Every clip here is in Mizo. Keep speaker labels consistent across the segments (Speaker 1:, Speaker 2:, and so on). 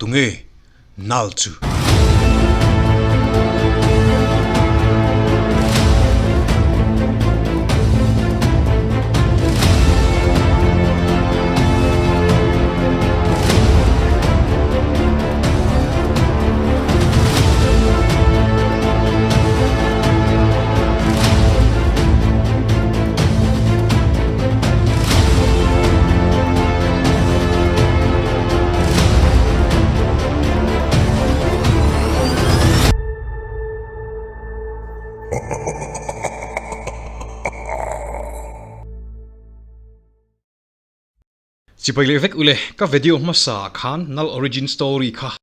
Speaker 1: Tunge Nal chu? Chipai leh vek ule, ka video hmasa ah khan Null Origin Story kha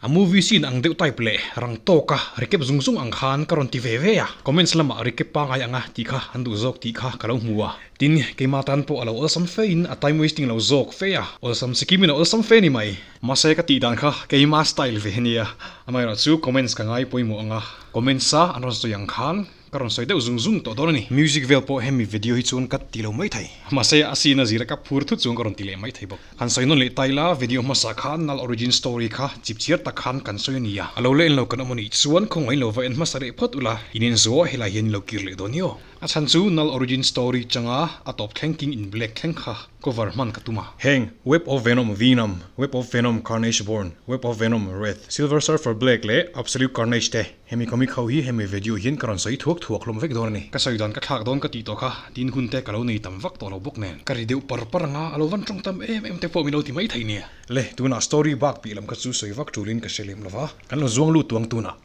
Speaker 1: a movie scene ang deuh type leh rang tawka recap zung zung ang khan ka rawn ti ve ve a, comments lamah recap pangai anga tih kha an duh zawk tih kha ka lo hmu a. Tin, keimah tan pawh a lo awlsam fe in a time wasting lo zawk fe a, awlsam sikim in a awlsam fe ni mai. Mahse ka tih dan kha keimah style ve ania, amaherawh chu comments ka ngai pawimawh ang a, comments a an rawn sawi ang khan ka rawn sawi deuh zung zung tawh dawn a ni. Music vel pawh hemi video hi chuan ka ti lo mai thei, mahse a scene a zira ka phur thut chuan ka rawn ti leh mai thei bawk. Han sawi nawn leh ta ila, video hmasa khan Null Origin Story kha chipchiar tak khan kan sawi a nia, a lo la en lo kan awm a nih chuan khawngaih lo va en hmasa leh phawt ula, in en zuah helai hian in lo kir leh dawn io. A chhan chu Null Origin Story changa a tawp thleng King in Black thleng kha cover hman ka tum a. Heng, Web of Venom Venom, Web of Venom Carnage Born, Web of Venom Wrath, Silver Surfer Black leh Absolute Carnage te. Hemi comic ho hi hemi video hian ka rawn sawi thuak thuak hlawm vek dawn a ni. Ka sawi dan ka thlak dawn ka tih tawh kha tin hun te ka lo nei tam vak tawh lo bawk nen. Ka ri deuh par par anga a lo van tawng tam em em te pawh min lo ti mai thei nia. Le, tunah story bak piah lam kha chu sawi vak tulin ka hre lem lova. Kan lo zuang lut tuang tunah.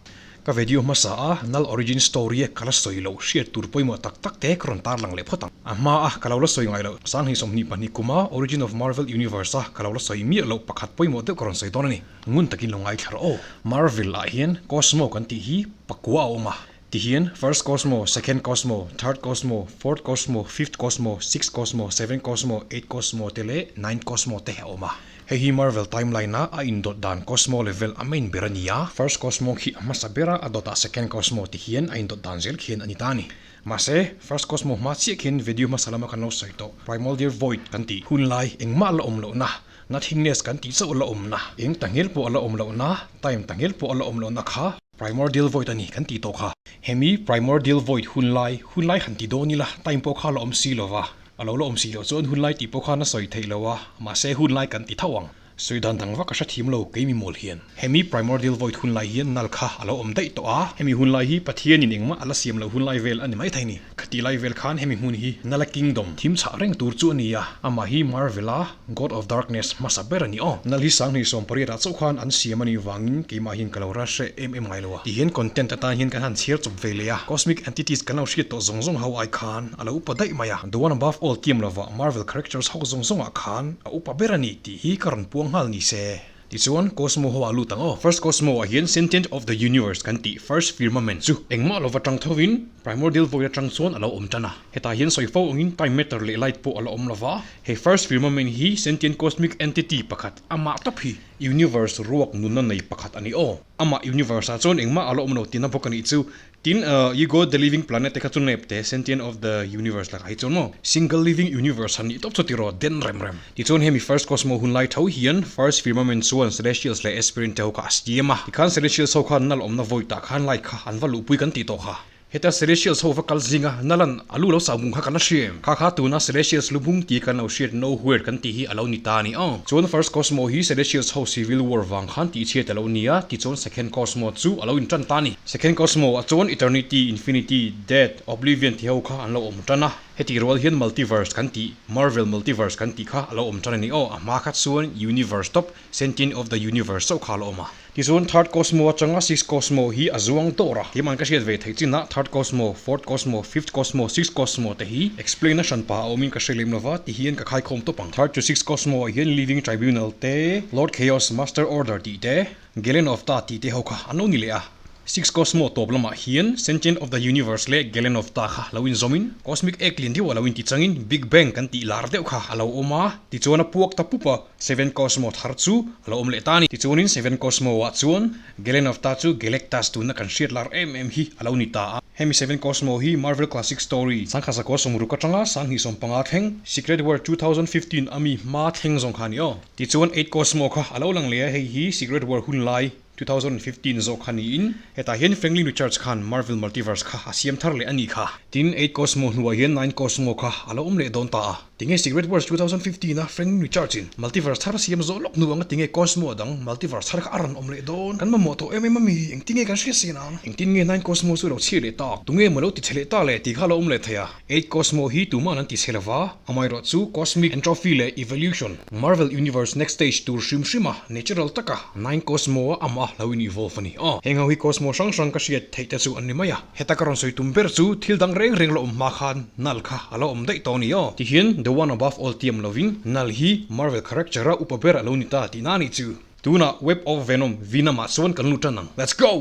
Speaker 1: Ka video hmasa a Null Origin Story a ka la sawi loh hriat tur pawimawh tak tak te ka rawn tarlang leh phawt ang. A hma a ka lo la sawi ngai loh 2024 kuma Origin of Marvel Universe a ka lo la sawi miah loh pakhat pawimawh deuh ka rawn sawi dawn a ni. Ngun takin lo ngaithla rawh aw. Marvel ah hian Cosmo kan tih hi pakua a awm a. Ti hian First Cosmo, Second Cosmo, Third Cosmo, Fourth Cosmo, Fifth Cosmo, Sixth Cosmo, Seventh Cosmo, Eighth Cosmo te leh Ninth Cosmo te a awm a. Hei hi Marvel timeline a a indawt dan Cosmo level a main ber a ni a, First Cosmo khi a hmasa ber a, a dawtah Second Cosmo ti hian a indawt dan zel khian a ni ta a ni. Mahse, First Cosmo hma chiah khian video hmasa lama kan lo sawi tawh Primordial Void kan tih hun lai engmah la awm lohna, Nothingness kan tih chauh la awmna, eng ta ngel pawh a la awm lohna, time ta ngel pawh a la awm lohna kha Primordial Void a ni kan tih tawh kha. Hemi Primordial Void hun lai, hun lai han ti dawn ila time pawh kha la awm si lova, A lo la awm si loh chuan hunlai tih pawh khan a sawi theih lo a, mahse hunlai kan ti tho ang. Sawi dan dang vak a hre thiam lo keimi mawl hian. Hemi primordial void hunlai hian nal kha a lo awm daih tawh a, hemi hunlai hi Pathianin engmah a la siam loh hunlai vel a ni mai thei ni. Khati lai vel khan hemi hmun hi Nala Kingdom thim chhah reng tur chu a ni a, amah hi Marvel-a God of Darkness hmasa ber a ni aw. Nal hi 2018 ah chauh khan an siam a nih vangin keimah hian ka lo ral hreh em em ngai lo a. Tihian content atan hian kan han chhiar chawp ve leh a, cosmic entities kan lo hriat tawh zawng zawng ho ai khan a lo upa daih mai a. The One Above All tiam lova Marvel characters ho zawng zawngah khan a upa ber a ni tih hi ka rawn puang nghal ni se. Tichuan Cosmo ho ah lut ang aw. First Cosmo ah hian Sentient of the Universe kan tih First Firmament chu engmah lova tang thovin Primordial Void atang chuan a lo awm tan a. Hetah hian sawi fo angin Time Matter leh Light pawh a la awm lova. He First Firmament hi Sentient Cosmic Entity pakhat amah tawp hi Universe ruak nunna nei pakhat a ni aw. Amah Universe ah chuan engmah a la awm lo tihna bawk a nih chu. Tin, You Got The Living Planet te kha chu nep te, Sentient of the Universe lakah hi chuan maw? Single Living Universe han nih tawp chu tiraw den rem rem. Tichuan hemi First Cosmo hun lai tho hian First Firmament chuan Celestials leh Aspirant te ho kha a siam a. Tikhan Celestials ho khan nal awmna void ah khan light kha an va luhpui kan tih tawh kha. Heta Celestials ho va kal zinga nalan a lu lo sau bung kha kan la hria em? Kha kha tuna Celestials lu bung tih kan lo hriat Nowhere kan tih hi a lo ni ta a ni aw. Chuan First Cosmo hi Celestials ho Civil War vang khan tihchhiat a lo ni a, tichuan Second Cosmo chu a lo intan ta a ni. Second Cosmo ah chuan Eternity, Infinity, Death, Oblivion tih ho kha an lo awm tan a. Heti rual hian Multiverse kan tih, Marvel Multiverse kan tih kha a lo awm tan a ni aw. A hma kha chuan Universe tawp, Sentient of the Universe chauh kha a lo awm a. Tichuan Third Cosmo atanga Sixth Cosmo hi a zuang dawr a. Keimah ka hriat ve theih chinah Third Cosmo, Fourth Cosmo, Fifth Cosmo, Sixth Cosmo te hi explain a hranpa a awmin ka hre lem lova ti hian ka khaikhawm tawp ang. Third to Sixth Cosmo ah hian Living Tribunal te, Lord Chaos, Master Order tih te, Galen of Ta tih te ho kha an lo ni leh a. Sixth Cosmo tawp lamah hian Sentient of the Universe leh Galen of Ta kha lo inzawmin Cosmic Egg lian deuh a lo inti changin Big Bang kan tih lar deuh kha a lo awm a, tichuan a puak ta pup a, Seventh Cosmo thar chu a lo awm leh ta a ni. Tichuanin Seventh Cosmo ah chuan Galen of Ta chu Galactus tuna kan hriat lar em em hi a lo ni ta a. Hemi Seventh Cosmo hi Marvel Classic Story sangkhat zakua sawmruk atanga sanghnih sawmpanga thleng Secret War 2015 a mi hma thleng zawng kha a ni aw. Tichuan Eighth Cosmo kha a lo lang leh a, hei hi Secret War hun lai 2015 zawk kha niin hetah hian Franklin Richards khan Marvel Multiverse kha a siam thar leh a nih kha. Tin, Eight Cosmo hnuah hian Nine Cosmo kha a lo awm leh dawn ta a. Tinge Secret Wars 2015 a Franklin Richards in Multiverse thar a siam zawh lawk hnu anga tinge Cosmo a dang Multiverse thar kha a rawn awm leh dawn? Kan mamawh tawh em em a mi? Engtin nge kan hriat sin ang? Engtin nge Nine Cosmo chu lo chhiat leh tak? Tunge maw lo ti chhe leh ta le tih kha a lo awm leh thei a. Eight Cosmo hi tuma'n an ti chhe lova, amaherawhchu Cosmic Entropy leh Evolution, Marvel Universe Next Stage tur hrim hrima natural taka Nine Cosmo a amah lo in evolve a ni. Aw, heng ho hi Cosmo hrang hrang ka hriat theih te chu an ni mai a. Heta ka rawn sawi tum ber chu thil dang reng reng la awm hma khan Null kha a lo awm daih tawh a ni aw. Tihian The One Above All tiam lovin Null hi Marvel character a upa ber a lo ni ta tihna a nih chu. Tunah Web of Venom Vietnam ah chuan kan lut tan ang. Let's go!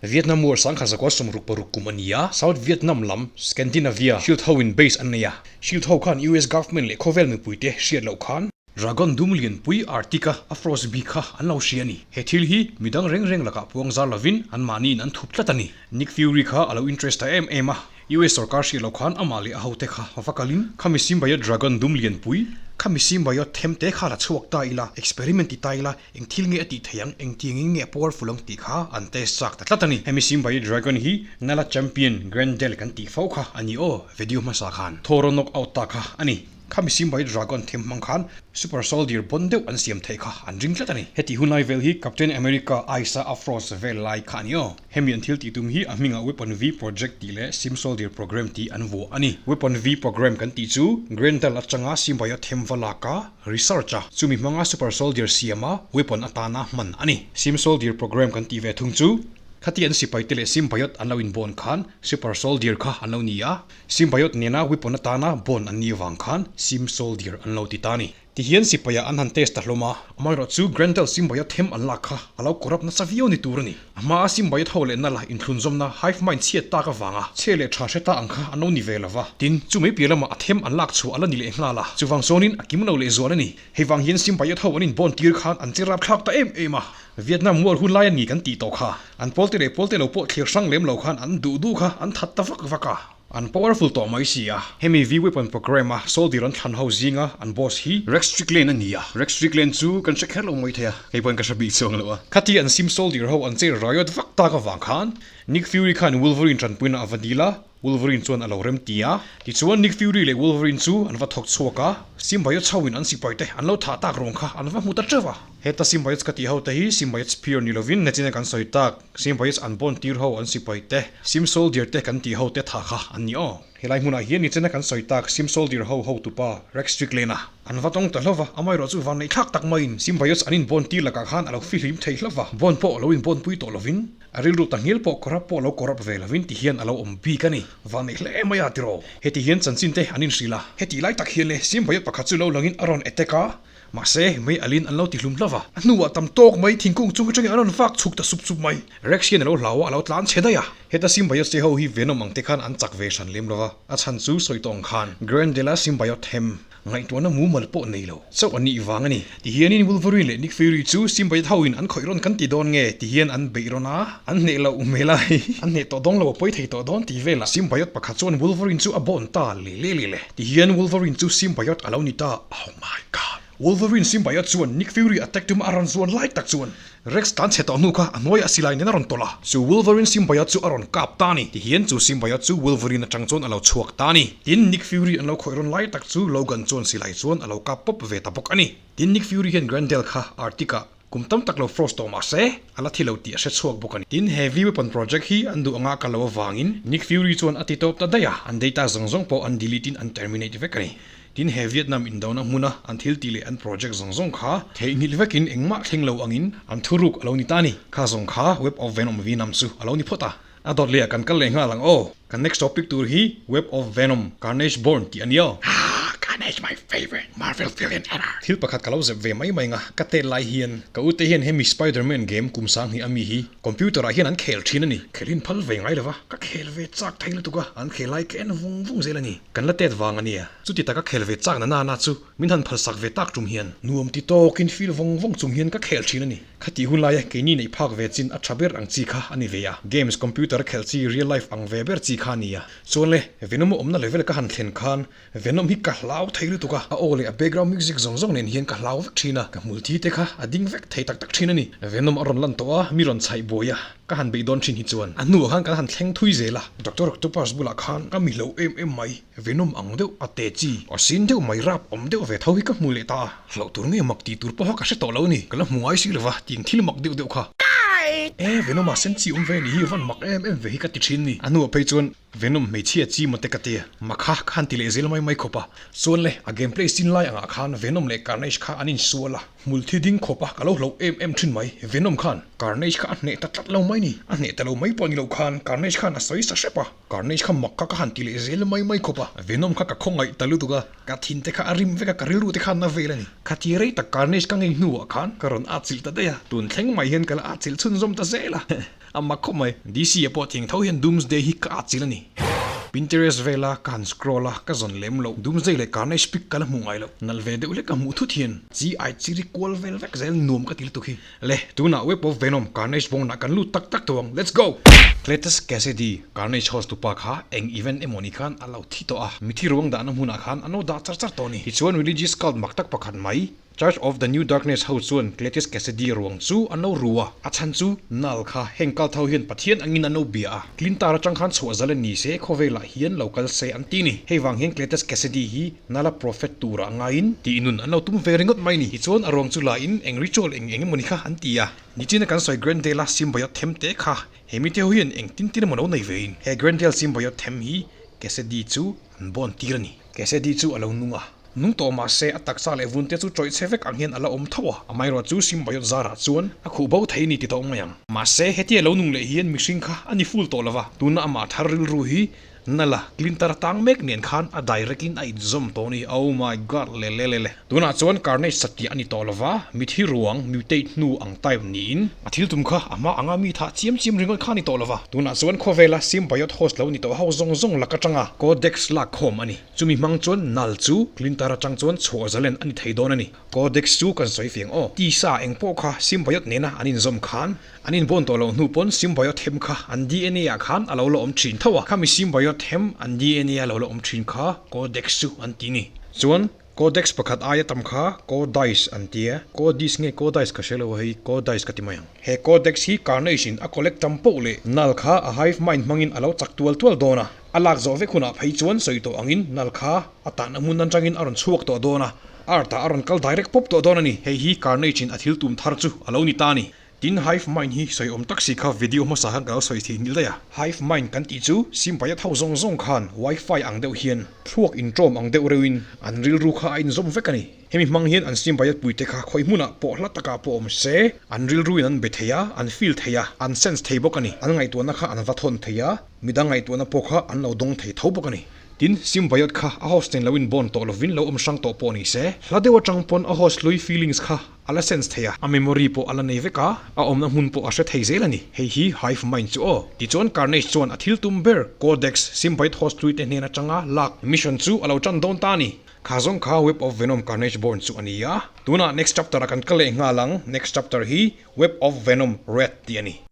Speaker 1: Vietnam War sangkhat zakua 66 kum a ni a, South Vietnam lam Scandinavia Shield ho in base an nei a. Shield ho khan US government leh khawvel mipuite hriat loh khan Dragon dum lianpui Arctic a a frost bik kha an lo hria a ni. He thil hi midang reng reng lakah puang zar lovin anmahniin an thup tlat a ni. Nick Fury kha a lo interest ta em em a. US sorkar hriat loh khan amah leh a hote kha va kalin khami symbiote dragon dum lianpui, khami symbiote them te kha la chhuak ta ila, experiment ti ta ila, eng thil nge a tih theih ang, eng tiangin nge a powerful ang tih kha an test chak ta tlat a ni. Hemi symbiote dragon hi Nala champion Grendel kan tih fo kha a ni aw, video hmasa khan Thor a knock out ta kha a ni. Khami symbiote dragon them hmang khan Super soldier bon deuh an siam theih kha an ring tlat a ni. Heti hunlai vel hi Captain America Ice-a a frost vel lai kha a ni aw. Hemi an thil tih tum hi a hmingah Weapon V Project tih leh Sim Soldier Program tih an vuah a ni. Weapon V Program kan tih chu Grendel atanga Symbiote them va lak a, research a, chumi hmanga Super Soldier siama weapon atana hman a ni. Sim Soldier Program kan tih ve thung chu khati an sipaite leh Symbiote an lo inbawn khan Super Soldier kha an lo ni a, Symbiote nena weapon atana bond an nih avang khan Sim Soldier an lo ti ta a ni. Tihian sipaia an han test ta hlawm a, amaherawh chu Grendel Symbiote them an lak kha a lo corrupt nasa viau ni tur a ni. A hmaa Symbiote ho leh nala inthlunzawmna hive mind chhiat tak avanga chhe leh tha hre ta ang kha an lo ni ve lo va. Tin, chu mai piah lamah a them an lak chhuah a la ni leh nghal a, chuvang chuanin a kim lo leh zual a ni. Hei vang hian Symbiote ho an inbond tir khan an che rapthlak ta em em a, Vietnam War hun lai a ni kan tih tawh kha. An pawlte leh pawlte lo pawh thlir hrang lem lo khan an duh duh kha an that ta vak vak a. An powerful tawh mai si a. Hemi V-Weapon program a soldier an thlan ho zinga an boss hi Rex Strickland a ni a. Rex Strickland chu kan hre kher lo mai thei a, kei pawhin ka hre bik chuang lo a. Khati an sim soldier ho an che riot vak tak avang khan Nick Fury khan Wolverine tanpuina a va dil a, Wolverine chuan a lo rem ti a. Tichuan Nick Fury leh Wolverine chu an va thawk chhuak a, Symbiote chhoin an sipaite an lo thah tak ruang kha an va hmu ta teuh a. Heta Symbiotes ka tih ho te hi Symbiote Spear ni lovin nachina kan sawi tak Symbiotes an bond tir ho an sipai te Sim Soldier te kan tih ho te tha kha an ni aw. Helai hmunah hian nichina kan sawi tak Sim Soldier ho hotupa Rex Strickland a an va tawng ta hlauh a, amaherawh chu vanneih thlak tak maiin Symbiotes an in bond tir lakah khan a lo fihlim thei hlauh a, bond pawh lo in bond pui tawh lovin A rilru ta ngil pawh corrupt pawh lo corrupt ve lovin ti hian a lo awm bik a ni. Vanneih hle mai a tiraw. Heti hian chanchin te an inhrilh a. Heti lai tak hian le Symbiote pakhat chu lo langin a rawn attack a, mahse mei alin an lo ti hlum hlauh a. A hnuah tam tawk mai thingkung chung atangin an rawn vak chhuk ta sup sup mai. Rex hian a lo hlau a, a lo tlan chhe daih a. Heta Symbiote te ho hi Venom ang te khan an chak ve hran lem lova, a chhan chu sawi tawng khan Grendel-a Symbiote hem. Ngaihtuahna mumal pawh nei lo chauh a nih vang a ni. Tihianin Wolverine leh Nick Fury chu Symbiote hoin an khawih rawn kan ti dawn nge? Tihian an beih rawn a, an hneh loh hmel a, an hneh tawh dawn lo a pawi thei tawh dawn tih velah Symbiote pakhat chuan Wolverine chu a bawn ta le le le le. Tihian Wolverine chu Symbiote a lo ni ta, oh my god! Wolverine Symbiote chuan Nick Fury attack tum a rawn zuan lai tak chuan Rex tlan chhe tawh hnu kha a hnuaiah silai nen a rawn tawlh a, chu Wolverine symbiote chu a rawn kap ta a ni. Tihian chu symbiote chu Wolverine atang chuan a lo chhuak ta a ni. Tin, Nick Fury an lo khawih rawn lai tak chu Logan chuan silai chuan a lo kap pawp ve ta bawk a ni. Tin, Nick Fury hian Grendel kha Arctic-ah kum tam tak lo frost tawh mah se, a la thi lo tih a hre chhuak bawk a ni. Tin, he V-Weapon project hi an duh anga kal lo avangin Nick Fury chuan a ti tawp ta daih a, an data zawng zawng pawh an delete in an terminate vek a ni. Tin he Vietnam indona hmuna an thil tih leh an project zawng zawng kha theihnghilh vekin engmah thleng lo angin an thuruk a lo ni ta a ni. Kha zawng kha Web of Venom Vietnam chu a lo ni phawt a. A dawt leh ah kan kal leh nghal ang aw. Kan next topic tur hi Web of Venom Carnage Born tih a ni aw. Haa! Carnage! is my favourite Marvel villain ever. Thil pakhat ka lo zep ve mai mai nga, ka tet lai hian ka ute hian hemi Spider-Man game kum sanghnih ami hi computer ah hian an khel thin a ni. Khel in phal ve ngai lova, ka khel ve chak thei lutuk a, an khel lai ka en vung vung zel a ni. Kan la tet vang a nia, chuti taka khel ve chak na na na chu min han phal sak ve tak tum hian nuam ti tawkin feel vawng vawng chung hian ka khel thin a ni. Khatih hun laia keini neih phak ve chin a tha ber ang chi kha a ni ve a, games computer khelh chi real life ang ve ber chi kha a ni a. Chuan le, Venom a awmna level ka han thlen khan Venom hi ka hlau thei lutuk a, a aw leh a background music zawng zawng nen hian ka hlau vek thin a, ka hmul thi te kha a ding vek thei tak tak thin a ni. Venom a rawn lan tawh a, mi rawn chhaih buai a, ka han beih dawn thin hi chuan a hnuah khan kan han thleng thui zel a. Doctor Octopus bulah khan ka mi hlo em em mai, Venom ang deuh a te chi, aw sin deuh mai rap awm deuh ve tho hi ka hmu leh ta a, hlauh tur nge mak tih tur pawha ka hre tawh lo a ni, ka la hmu ngai si lova tiang thil mak deuh deuh kha. E Venom a sen chi awm ve ni hi van mak em em ve hi ka ti thin ni. A hnuah phei chuan Venom hmeichhia chi maw te ka tia, makha ka han ti leh zel mai mai khawp a. Chuan le, a gameplay scene lai angah khan Venom leh Carnage kha an insual a, hmul thi ding khawp a ka lo hloh em em thin mai. Venom khan Carnage kha a hneh ta tlat lo mai ni. A hneh ta lo mai pawh ni lo khan Carnage khan a sawi sa hrep a, Carnage kha mak kha ka han ti leh zel mai mai khawp a. Venom kha ka khawngaih ta lutuk a, ka thin te kha a rim vek a, ka rilru te kha a na vel a ni. Khati rei tak Carnage ka ngei hnuah khan ka rawn atchilh ta daih a, tun thleng mai hian ka la atchilh chhunzawm ta zel a. A mak khawp mai. DC ah pawh thing tho hian Doomsday hi ka atchilh a ni. Pinterest vela ka han scroll a, ka zawn lem loh. Doomsday leh Carnage pic ka la hmuh ngai loh. Nalh ve deuh hlek ka hmuh thut hian chi ai chiri kual vel vek zel nuam ka ti lutuk hi. Le, tunah Web of Venom Carnage vawngnah kan lut tak tak tawh ang. Let's go! Cletus Kasady, Carnage host tupa kha eng event emaw ni khan a lo thi tawh a. Mithi ruang dahna hmunah khan an lo dah char char tawh a ni. Tichuan religious cult mak tak pakhat mai Church of the New Darkness ho chuan Cletus Kasady ruang chu an lo ru a, a chhan chu Null kha heng kal tho hian Pathian angin an lo bia a, Clintar atang khan chhuah zalen ni se khawvelah hian lo kal se an ti ni. Hei vang hian Cletus Kasady hi Null-a prophet turah ngaiin tih nun an lo tum ve ringawt mai ni. Tichuan a ruang chu la in eng ritual eng eng emawni kha an ti a, nichina kan sawi Grendel-a symbiote them te kha he mite ho hian eng tin tin emaw lo nei ve in he Grendel symbiote them hi Kasady chu an bawn tir a ni. Kasady chu a lo nung a. Nung tawh mah se, a taksa leh vunte chu tawih chhe vek ang hian a la awm tho a, amaherawh chu symbiote zarah chuan a khuh bo thei ni ti tawh mai ang. Mahse, hetia lo nung leh hian mihring kha a ni full tawh lova, tuna amah thar rilru hi Nala Clinter tang mek nen khan a direct in a inzawm tawh a ni. Oh my God! Le le le le. Tunah chuan Carnage satliah a ni tawh lova, mithi ruang, mutate hnu ang type niin a thil tum kha a hma anga mi thah chiam chiam ringawt kha a ni tawh lova, tunah chuan khawvela symbiote host lo ni tawh ho zawng zawng lak atanga Codex lak khawm a ni. Chumi hmang chuan nal chu Clintar atang chuan chhuah zalen a ni thei dawn a ni. Codex chu kan sawi fiang aw. Tisa eng pawh kha symbiote nena an inzawm khan an inbawn tawh loh hnu pawn symbiote hem kha an dna ah khan a lo la awm thin tho a. Khami symbiote hem an dna a lo la awm thin kha Codex chu an ti ni. Chuan Codex pakhat aia tam kha Codice an ti a. Codice nge Codice ka hre lo a hei Codice ka ti mai ang. He Codex hi Carnage in a collect tam poh leh nal kha a hive mind hmangin a lo chak tual tual dawn a. A lak zawh vek hunah phei chuan sawi tawh angin nal kha a tahna hmun atangin a rawn chhuak tawh dawn a, Earth-ah a rawn kal direct pawp tawh dawn a ni. Hei hi Carnage-in a thil tum thar chu a lo ni ta a ni. Tin, Hive Mind hi sawi awm tak si kha video hmasa khan ka lo sawi thei nghilh daih a. Hive Mind kan tih chu Simpai a tho zawng zawng khan Wi-Fi ang deuh hian thluak inṭawm ang deuh reuhin an rilru kha a inzawm vek a ni. Hemi hmang hian an symbiote puite kha khawi hmunah pawh hla takah pawh awm se, an rilruin an be thei a, an feel thei a, an sense thei bawk a ni. An ngaihtuahna kha an va thawn thei a, midang ngaihtuahna pawh kha an lo dawng thei tho bawk a ni. Tin, symbiote kha a host nen lo inbond tawh lovin lo awm hrang tawh pawh ni se, hla deuh atang pawn a host hlui feelings kha a la sense thei a, a memory pawh a la nei vek a, a awmna hmun pawh a hre thei zel a ni. Hei hi hive mind chu aw. Tichuan Carnage chuan a thil tum ber Codex, symbiote host hlui te hnen atanga lak mission chu a lo tan dawn ta a ni. Kha zawng kha Web of Venom Carnage Born chu a ni a, tunah next chapter ah kan kal leh nghal ang, next chapter hi Web of Venom Red tih a ni.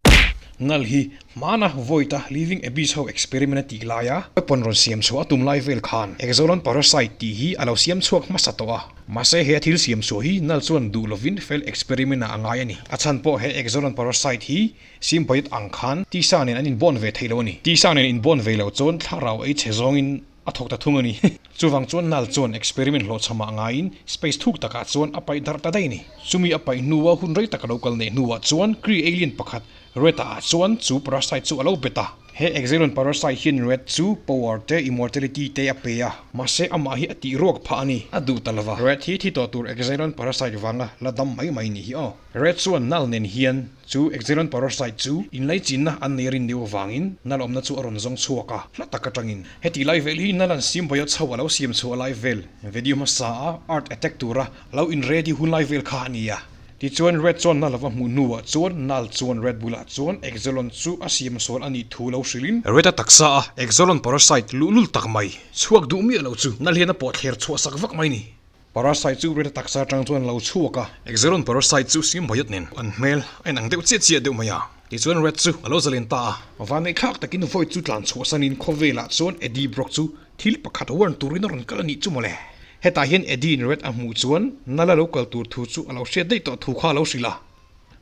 Speaker 1: Ngal hi hmana Void a Living Abyss ho experiment a tih laia weapon rawn siam chhuah a tum lai vel khan Exolon Parasite tih hi a lo siam chhuak hmasa tawh a, mahse he a thil siam chhuah hi Null chuan duh lovin fail experiment ah a ngai a ni. A chhan pawh he Exolon Parasite hi Symbiote ang khan tisa nen an inbawn ve thei lo a ni. Tisa nen inbawn ve lo chuan thlarau ei chhe zawngin A thawk ta thung a ni. Chuvang chuan Nal chuan experiment hlawhchhamah ngaiin space thuk takah chuan a paih darh ta daih a ni. Chumi a paih hnua hun rei tak a lo kal neih hnuah chuan Kree alien pakhat Reta ah chuan chu parasite chu a lo bet a. He Exelon Parasite hian Red chu power te, immortality te a pe a, mahse amah hi a tih ruak phah a ni. A duh ta lova. Red hi thi tawh tur Exelon Parasite vanga la dam mai mai ni hi aw. Red chuan Null nen hian chu Exelon Parasite chu inlaichinna an nei rin deuh avangin Null awmna chu a rawn zawng chhuak a, hla tak atangin. Heti lai vel hi Null an symbiote chho a lo siam chhuah lai vel video hmasa a Earth attack tura lo in ready hun lai vel kha a ni a. Tichuan Red chuan Null ava hmuh hnuah chuan Null chuan Red bulah chuan Exelon chu a siam sual a nih thu lo hrilhin. Red a taksa a Exelon parasite luhlul tak mai chhuak duh miah lo chu Null hian a pawh thler chhuah sak vak mai ni. Parasite chu Red a taksa atang chuan a lo chhuak a. Exelon parasite chu symbiote nen an hmel a inang deuh chiah chiah deuh mai a. Tichuan Red chu a lo zalen ta a. Vanneih thlak takin Void chu tlan chhuahsanin khawvelah chuan Eddie Brock chu Thil pakhat warn turin a rawn kal a nih chu mawle. Hetah hian Eddie in Red a hmuh chuan Nala lo kal tur thu chu a lo hriat daih tawh thu kha a lo hrilh a.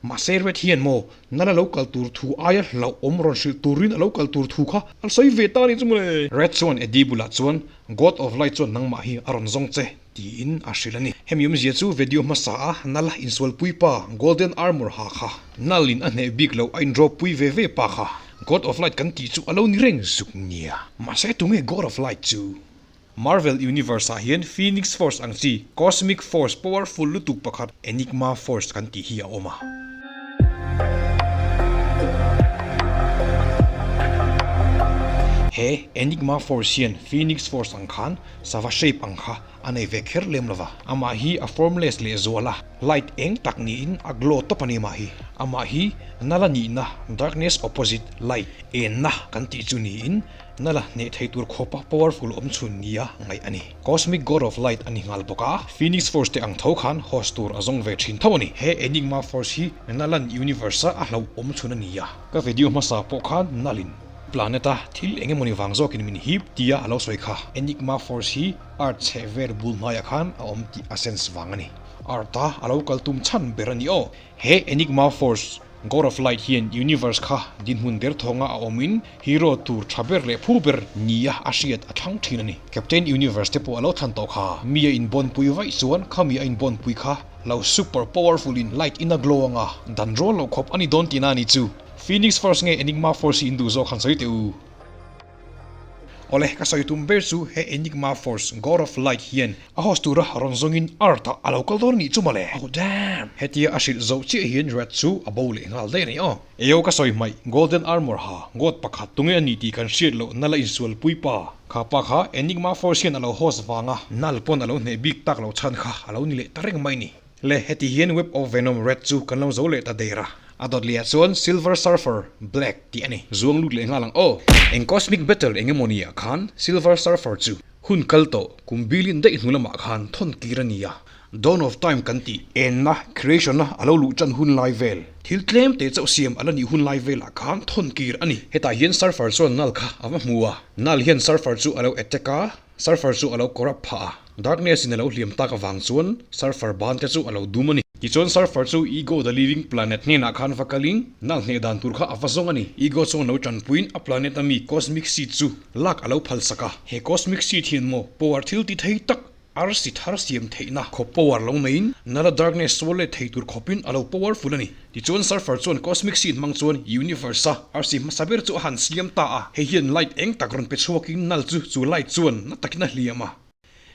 Speaker 1: Mahse Red hian maw Nala lo kal tur thu aia hlauhawm rawn hrilh turin a lo kal tur thu kha a sawi ve ta a nih chu mawle. Red chuan Eddie bulah chuan God of Light chuan nangmah hi a rawn zawng che tiin a hrilh a ni. Hemi awmzia chu video hmasa a Nala insualpui pa Golden Armor ha kha Null in a hneh bik loh a inrawpui ve ve pa kha God of Light kan tih chu a lo ni reng zuk nia. Mahse tunge God of Light chu? Marvel Universe ah hian Phoenix Force ang chi Cosmic Force powerful lutuk pakhat Enigma Force kan tih hi a awm a. He Enigma Force hian Phoenix Force ang khan sava shape ang kha a nei ve kher lem lova. Amah hi a formless leh zual a, light eng tak niin a glow tawp a ni amah hi. Amah hi nala nihna, darkness opposite light, enna kan tih chu niin nala hneh thei tur khawpa powerful awm chhun nia ngaih a ni. Cosmic God of Light a ni nghal bawk a, Phoenix Force te ang tho khan host tur a zawng ve thin tho a ni. He Enigma Force hi Nalan universe-a a hlauh awm chhun a ni a. Ka video hmasa pawh khan Nalin. Planet a thil eng emawni vang zawkin min hip tia a lo sawi kha. Enigma Force hi Earth chheh vel bul hmaiah khan a awm tih a sense vang a ni. Earth a a lo kal tum chhan ber a ni aw. He Enigma Force, God of Light hian Universe kha dinhmun der thawnga a awmin hero tur tha ber leh phu ber nia a hriat a thlang thin a ni. Captain Universe te pawh a lo thlan tawh kha. Mi a inbawnpui vaih chuan khami a inbawnpui kha lo super powerful in light in a glow anga dan rual loh khawp a ni dawn tihna a ni chu. Phoenix Force nge Enigma Force hi in duh zawk han sawi teh u. Awle, ka sawi tum ber chu he Enigma Force, God of Light hian a host tura rawn zawngin Earth ah a lo kal dawn a nih chu mawle. Oh damn! Hetia a hrilh zoh chiah hian Red chu a bo leh nghal daih a ni aw. Eo ka sawi hmaih, Golden Armor ha, God pakhat tunge a nih tih kan hriat loh nala insual pui pa. Kha pa kha Enigma Force hian a lo host vanga nal pawn a lo hneh bik tak loh chhan kha a lo ni leh ta reng mai ni. Le, heti hian Web of Venom Red chu kan lo zo leh ta der a. A dawt lehah chuan Silver Surfer Black tih a ni. Zuang lut leh nghal ang aw. Eng Cosmic Battle eng emaw ni ah khan Silver Surfer chu hun kal tawh kum billion daih hnu lamah khan thawn kir a ni a. Dawn of Time kan tih enna, creation, a a lo luh tan hun lai vel, thil tlem te chauh siam a la nih hun lai velah khan thawn kir a ni. Hetah hian Surfer chuan Null kha a va hmu a. Null hian Surfer chu a lo attack a. Surfer chu a lo corrupt phah a, Darkness in a lo hliam tak avang chuan Surfer ban te chu a lo dum a ni. Tichuan Surfer chu Ego the Living Planet hnenah khan va kalin nal hneh dan tur kha a va zawng a ni. Ego chuan lo tanpuiin a planet a mi Cosmic Seed chu lak a lo phal sak a. He Cosmic Seed hian maw power thil ti thei tak arsi thar siam theihna khawp power lo neiin nala Darkness sual let thei tur khawpin a lo powerful a ni. Tichuan Surfer chuan Cosmic Seed hmang chuan Universe a arsi hmasa ber chu a han siam ta a, hei hian light eng tak rawn pe chhuakin Null chu chu light chuan na takin a hliam a.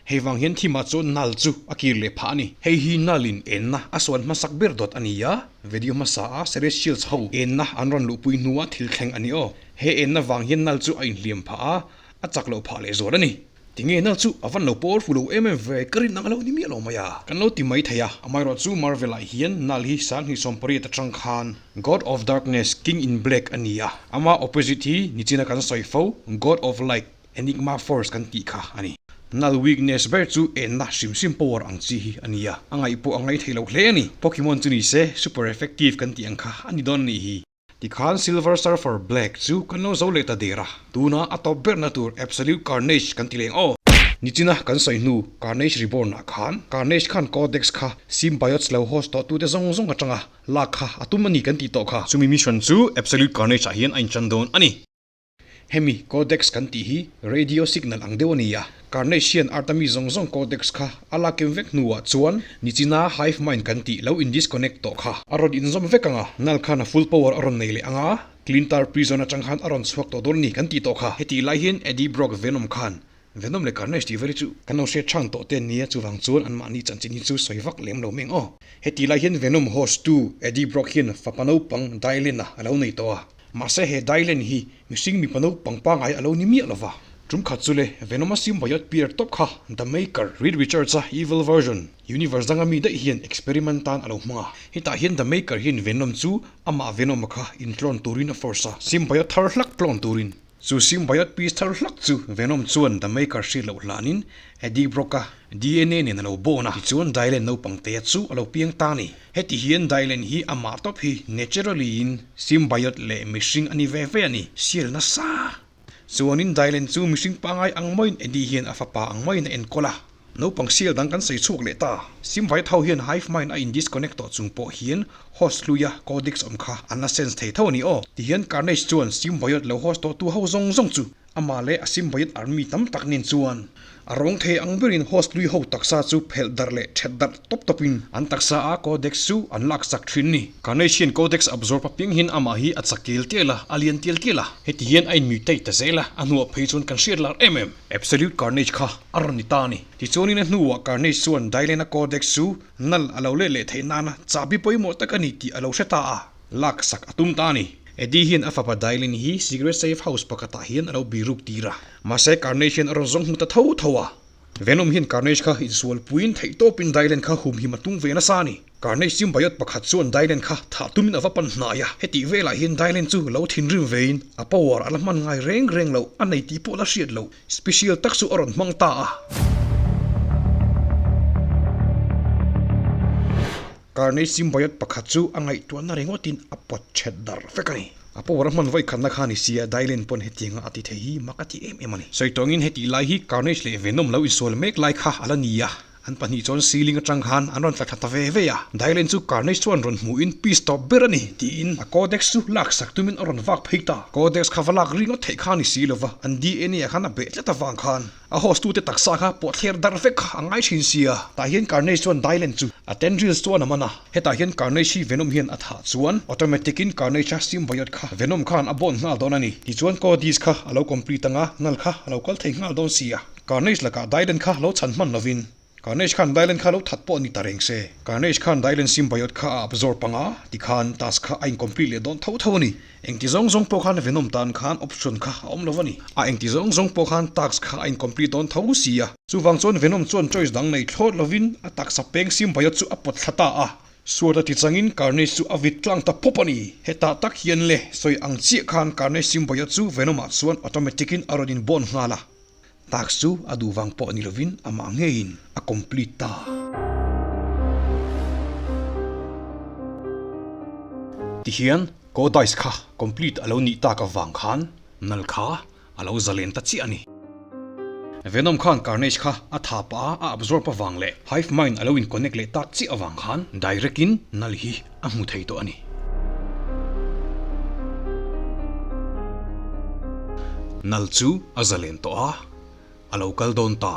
Speaker 1: Hei vang hian thimah chuan Null chu a kir leh phah a ni. Hei hi Null in enna a suan hmasak ber dawt a ni a, video hmasa a Celestials ho enna an rawn luhpui hnua thil thleng a ni aw. He enna vang hian Null chu a inhliam phah a, a chak loh phah leh zual a ni. Tinge nal chu a van lo powerful lo em em ve, ka rin ang a lo ni miah lo mai a. Kan lo ti mai thei a, amaherawh chu Marvel ah hian nal hi 2018 atang khan God of Darkness, King in Black a ni a, ama opposite hi nichina kan sawi fo God of Light, Enigma Force kan tih kha a ni. Nal weakness ber chu enna hrim hrim power ang chi hi a ni a, a ngaih pawh a ngaih thei lo hle a ni. Pokemon chu ni se super effective kan tih ang kha a ni dawn a nih hi. Tikhan Silver Surfer Black chu kan lo zo leh ta der a, tuna a tawp berna tur Absolute Carnage kan ti leng aw. Nichina kan sawi hnu Carnage Reborn ah khan Carnage khan Codex kha Symbiotes lo host tawh tute zawng zawng atanga lak kha a tum a ni kan tih tawh kha. Chumi mission chu Absolute Carnage ah hian a inchan dawn a ni. Hemi Codex kan tih hi radio signal ang deuh a ni a, Carnage hian Earth-a mi zawng zawng Codex kha a lak kem vek hnuah chuan nichina Hive Mind kan tih lo in disconnect tawh kha a rawn inzawm vek ang a, Null khan a full power a rawn nei leh ang a. Klyntar Prison atang khan a rawn chhuak tawh dawn a ni kan tih tawh kha. Hetih lai hian Eddie Brock Venom khan Venom leh Carnage tih vel hi chu kan lo hriat chhan tawh te an nia, chuvang chuan anmahni chanchin hi chu sawi vak lem lo meng aw. Hetih lai hian Venom host tu Eddie Brock hian fapa naupang Dylan-a a lo nei tawh a. Mahse he Dylan hi mihring mipa naupang pangngai a lo ni miah lova. Tum khat chu le Venom-a symbiote piar tawp kha The Maker, Reed Richards-a evil version, universe danga mi daih hian experiment tan a lo hmang a. Hetah hian The Maker hian Venom chu amah Venom-a kha intlawn turin a force a, symbiote thar hlak tlawn turin. Chu symbiote piece thar hlak chu Venom chuan The Maker hriat loh hlanin Eddie Brock-a dna nen a lo bawn a, tichuan Dylan naupang tea chu a lo piang ta a ni. Heti hian Dylan hi amah tawp hi naturally in symbiote leh mihring a ni ve ve a ni, sial nasa. Chuanin Dylan chu mihring pangai ang maiin Eddie hian a fapa ang maiin a enkawl a. Naupang sial dang kan sawi chhuak leh ta. Symbiote ho hian hive mind a in disconnect tawh chung pawh hian host hluia codex awm kha an la sense thei tho a ni aw. Tihian Carnage chuan symbiote lo host tawh tu ho zawng zawng chu Amah leh a symbiote army tam tak nen chuan a rawng thei ang berin host lui ho taksa chu phelh darh leh that darh tawp tawpin an taksa a codex chu an laksak thin ni. Carnage hian codex absorb apiang hian amah hi a chak tial tial a, a lian tial tial a. Heti hian a inmutate ta zel a, a hnuah phei chuan kan hriat lar em em. Absolute Carnage kha a rawn ni ta a ni. Tichuanin a hnuah Carnage chuan Dylan-a codex chu nal a lo let leh theih nana chahbi pawimawh tak a ni tih a lo hre ta a. Laksak a tum ta a ni. Eddie hian a fapa Dylan hi secret safe house pakhatah hian a lo biruk tir a. Mahse Carnage hian a rawn zawng hmu ta tho tho a. Venom hian Carnage kha insual puiin theihtawpin Dylan kha humhim a tum ve nasa a ni. Carnage symbiote pakhat chuan Dylan kha thah tumin a va pan hnai a. Hetih velah hian Dylan chu lo thinrim vein a power a la hman ngai reng reng loh a nei tih pawh la hriat loh. Special tak chu a rawn hmang ta a. Carnage symbiote pakhat chu a ngaihtuahna ringawtin a pawt chet darh vek a ni. A power a hman vawi khatna kha ni sia, Dylan pawn hetianga a ti thei hi mak a ti em em a ni. Sawi tawngin hetih lai hi Carnage leh Venom lo insual mek lai kha a la ni a, an pahnih chuan ceiling atang khan an rawn tla thla ta ve ve a. Dylan chu Carnage chuan rawn hmuhin piece tawp ber a ni tiin a codex chu laksak tumin a rawn vak phei ta. Codex kha va lak ringawt theih kha ni si lova, an dna ah khan a beh tlat avang khan. A host tute taksa kha pawh thler darh vek kha a ngai thin sia. Tah hian Carnage chuan Dylan chu a tendrils chuan a man a. Hetah hian Carnage hi Venom hian a thah chuan automatic in Carnage a symbiote kha Venom khan a bond nghal dawn a ni. Tichuan Codex kha a lo complete anga nal kha a lo kal thei nghal dawn sia. Carnage lakah Dylan kha lo chhan hman lovin Carnage khan Dylan kha lo that pawh ni ta reng se. Carnage khan Dylan symbiote kha a absorb anga tikhan task kha a incomplete leh dawn tho tho a ni. Engti zawng zawng pawh khan Venom tan khan option kha a awm lo a ni. A engti zawng zawng pawh khan task kha a incomplete dawn tho si a. Chuvang chuan Venom chuan choice dang nei thlawt lovin a taksa peng symbiote chu a pawt thla ta a. Suat a ti changin Carnage chu a vit tlang ta pawp a ni. Hetah tak hian le sawi ang chiah khan Carnage symbiote chu Venom ah chuan automatic in a rawn inbond nghal a. Task chu a duh vang pawh ni lovin amah ngeiin a complete ta. Tihian Codex kha complete a lo nih tak avang khan nal kha a lo zalen ta chiah a ni. Venom khan Carnage kha a tha pah a, a absorb avang leh Hive Mind a lo in connect leh tak chiah avang khan direct in nal hi a hmu thei tawh a ni. Nal chu a zalen tawh a, a lo kal dawn ta.